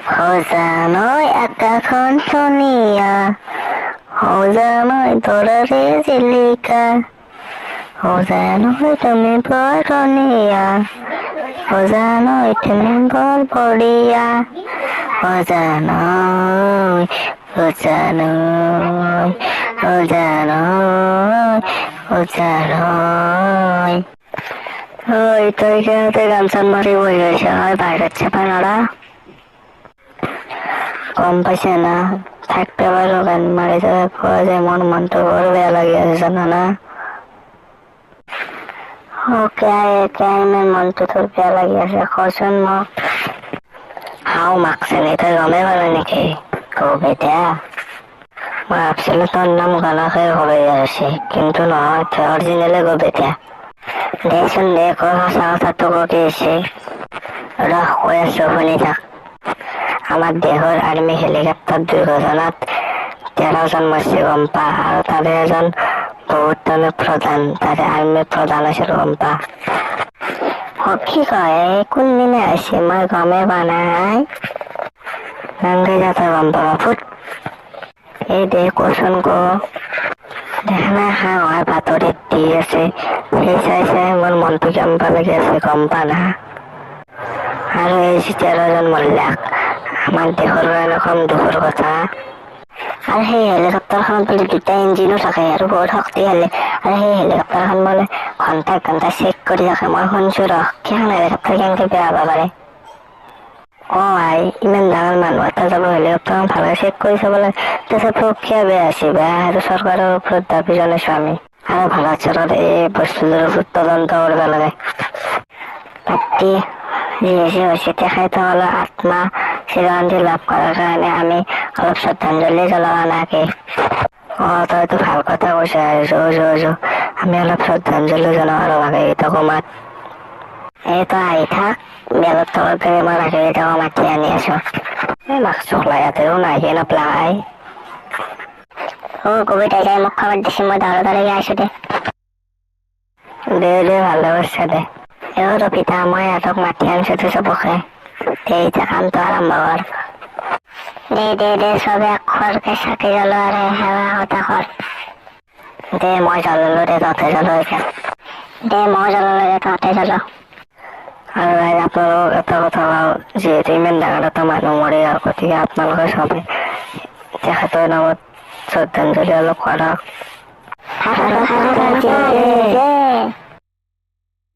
সজানৈ আকাশখন ধুনীয়া, সজানৈ তৰাৰে জিলিকা, সজানৈ তুমি বৰ ধুনীয়া, সজানৈ তুমি বৰ বঢ়িয়া, সজানৈ সজানৈ সজানৈ সজানৈ। ঐ, তই কেনেতে গান চান মাৰি বহি গৈছ? হয়, বাহিৰত চাবা নৰা, গম পাইছে না? থাকতে পাৰো, গান মাৰি যাব পোৱা যায়। মোৰ মনটো বৰ বেয়া লাগি আছে, জানা না? অ, ইমান মনটো তোৰ বেয়া লাগি আছে, কচোন মোক। হাও মাকছে নি, তই গমেই পালি নেকি? কবিতা, মই ভাবছিলো তোৰ নাম গণকে কবি আছে, কিন্তু নহয়, তই অৰিজিনেলে কবিতা। দেচোন দে, ক, সঁচা কথাটো ক, কি হৈছে? ৰহ, কৈ আছো, শুনি থাক। আমাৰ দেশৰ আৰ্মি হেলিকপ্টাৰ দুৰ্ঘটনাত 13জন মৰছে, গম পা? আৰু তাৰে এজন বহুত মানে প্ৰধান, তাৰে আৰ্মি প্ৰধান আছিল, গম পা? অ, কি কয়? কোনদিনা হৈছে? মই গমেই পোৱা নাই। নাংগে যা, তই গম পাবা। ফুট এই দে, কচোন ক। দেখা নাই, হাঁহ বাতৰিত দি আছে, সেই চাই চাই মোৰ মনটো কেনেকুৱা লাগি আছে, গম পা না? আৰু এই যি 13জন মৰলাক, আমাৰ দেশৰ কাৰণে কম দুখৰ কথা? আৰু সেই হেলিকপ্টাৰখনত বোলে দুটা ইঞ্জিনো থাকে আৰু বহুত শক্তিশালী, আৰু সেই হেলিকপ্টাৰখন বোলে ঘণ্টা ঘণ্টা চেক কৰি থাকে, মই শুনছো। ৰহ, সেইখন হেলিকপ্টাৰ কেনেকে বেয়া হ'ব পাৰে? অ আই, ইমান ডাঙৰ মানুহ এটা যাব, হেলিকপ্টাৰখন ভালকে চেক কৰি চাব লাগে। তথাপিও কিয় বেয়া হৈছে? বেয়া, সেইটো চৰকাৰৰ ওপৰত দাবী জনাইছো আমি, আৰু ভাৰত চৰকাৰে এই বস্তুটোৰ ওপৰত তদন্ত কৰিব লাগে। বাকী যি হৈছে হৈছে, তেখেতসকলৰ আত্মা চিৰশান্তি লাভ কৰাৰ কাৰণে আমি অলপ শ্ৰদ্ধাঞ্জলি জনাব নাকি? অ, তইতো ভাল কথা কৈছ। যো যো যো, আমি অলপ শ্ৰদ্ধাঞ্জলি জনাওঁ আৰু বাকীকেইটাকো মাত। এই তই আহি থাক বেলত তলত গৈ, মই বাকীকেইটাকো মাতি আনি আছো। এই মাক চোখলা ইয়াতেও নাহিয়ে নাপলাই। অ কবিতাই যাই মোক খবৰ দিছে, মই দাউৰা দাউৰিকে আহিছো দে। দে দে, ভালে কৰিছা দে। এ ৰবিতা, মই ইহঁতক মাতি আনিছো দে চবকে। দে, এতিয়া কামটো আৰম্ভ কৰ। দে দে দে, চবে খৰকে চাকি জ্বলোৱা আৰু সেৱা এটা কৰ। দে, মই জ্বলালো দে, তহঁতে জ্বলো এতিয়া। দে, মই জ্বলালো দে, তহঁতে জ্বল। আৰু ৰাইজ, আপোনালোকক এটা কথা কওঁ, যিহেতু ইমান ডাঙৰ এটা মানুহ মৰি গ'ল, গতিকে আপোনালোকে চবে তেখেতৰ নামত শ্ৰদ্ধাঞ্জলি অলপ কৰক। ভাৰত মাতা কি জয়।